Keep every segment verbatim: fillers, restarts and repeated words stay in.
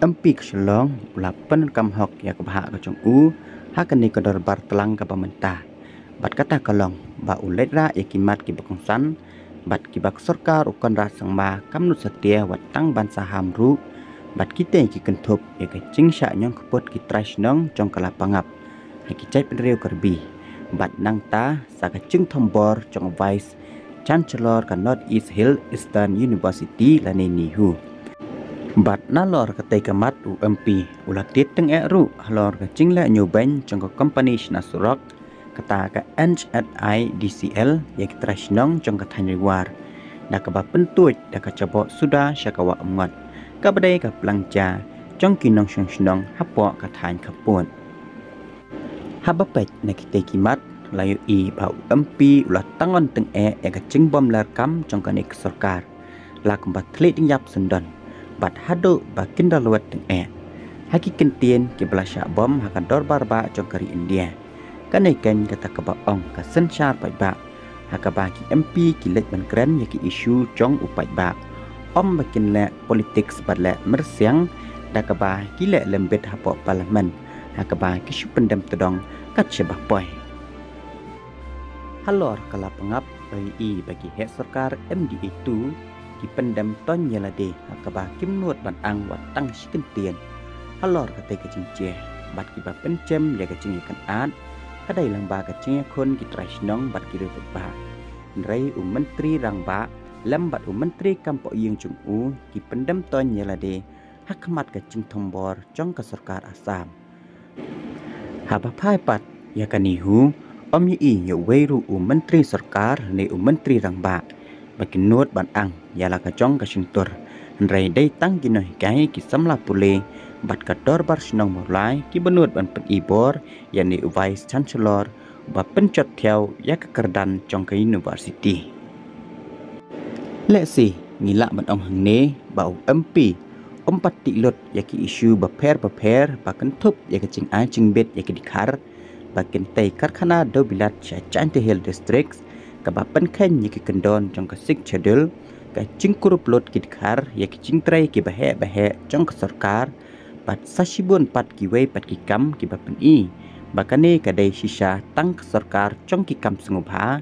MP ka Shillong u la pyndonkam hok ïa ka bhah ka jong u ha kane ka dorbar tlang kaba mynta. Bad kata ka long ba u leit rah ïa ki mat kiba kongsan bad kiba ka sorkar u Conrad Sangma kam nud satia wat tang ban saham ruh bad kitei ki kynthup ïa ka jingshah ñiangkhapoh ki trai shnong jong ka Lapangap ha ki jaitbynriew Karbi bad nangta sa ka jingthombor jong u Vice Chancellor ka North East Hill Eastern University lane NEHU. Bad nalor katei ka mat u MP u la tied tyngeh ruh halor ka jingleh ñiewbeiñ jong ka kompani shna surok kata ka NHIDCL ïa ki trai shnong jong ka thaiñ Ri War da kaba pyntuid da ka jaboh suda sha ka wah Umngot kaba dei ka plang ja jong ki nongshong shnong hapoh ka thaiñ khappud. Haba peit na kitei ki mat la ïohi ba u MP u la tang on tyngeh ïa ka jingbymlerkam jong kane ka sorkar la kumba thylliej dyngiap syndon bad haduh ba kin da lwet tyngeh ha ki kyntien kiba la shah bom ha ka dorbar bah jong ka ri India. Kane keiñ kata kaba ong ka synshar paidbah ha kaba ki MP ki leit ban kren ïa ki issue jong u paidbah, ym ba kin leh politics bad leh myrsiang da kaba ki leh lembit hapoh Parliament ha kaba ki shu pyndem tdong kat shaba poi. Halor ka Lapangap la ïohi ba ki heh sorkar MDA two ki pyndem toñ ïa lade ha kaba kim nud ban ang wat tang shi kyntien halor katei ka jingjia bad kiba pynjem ïa ka jingïakynad ka dei lyngba ka jingïakhun ki trai shnong bad ki riew paidbah. Hynrei u Myntri Rangbah lem bad u Myntri Kam Pohïing jong u ki pyndem toñ ïa lade ha khmat ka jingthombor jong ka sorkar Assam. Haba phai pat ïa ka NEHU ym ïohi ïa uwei ruh u Myntri Sorkar ne u Myntri Rangbah ba kin nud ban ang ïa la ka jong ka shyntur. Hynrei dei tang ki nonghikai, ki samla pule bad ka dorbar shnong Mawlai kiba nud ban pyni bor ïa ne u Vice Chancellor ba pynjot thiaw ïa ka kyrdan jong ka university. Lehse ngi lah ban ong hangne ba u MP um pat tih lut ïa ki issue bapher bapher ba kynthup ïa ka jingai jingbit ïa ki dkhar ba kin tei karkhana dewbilat sha Jaintia Hills District, kaba pynkheiñ ïa ki kyndon jong ka Sixth Schedule, ka jingkurup lut ki dkhar ïa ki jingtrei kiba heh ba heh jong ka sorkar, bad sa shibun pat kiwei pat ki kam kiba pyni ba kane ka dei shisha tang ka sorkar jong ki kam sngewbha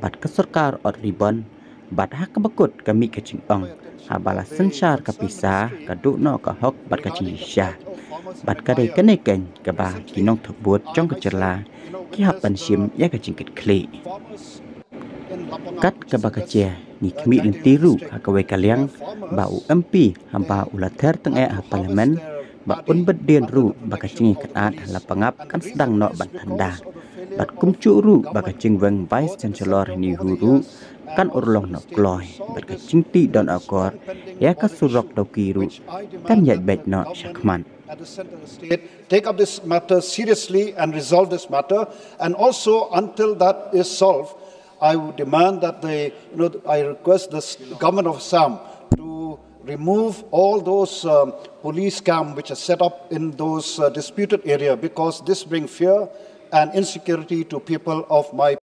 bad ka sorkar ot ribon, bad ha kaba kut ka mih ka jingong, haba la synshar ka pisa ka duh noh ka hok bad ka jingshisha. Bad ka dei kane keiñ kaba ki nongthok vote jong ka jylla ki hap ban shim ïa ka jingkitkhlieh. Kat kaba ka jia, ngi khmih lynti ruh ha kawei ka liang ba u MP haba u la ther tyngeh ha Parliament ba un bit dien ruh ba ka jingïakynad ha Lapangap kan sdang noh ban thanda, bad kumjuh ruh ba ka jingweng Vice Chancellor NEHU ruh kan urlong noh kloi, bad ka jingtih don akor ïa ka surok Dawki ruh kan ïaid beit noh shakhmat. At the center of the state, take up this matter seriously and resolve this matter. And also, until that is solved, I would demand that the, you know, I request the s- government of Assam to remove all those um, police camp which are set up in those uh, disputed area, because this brings fear and insecurity to people of my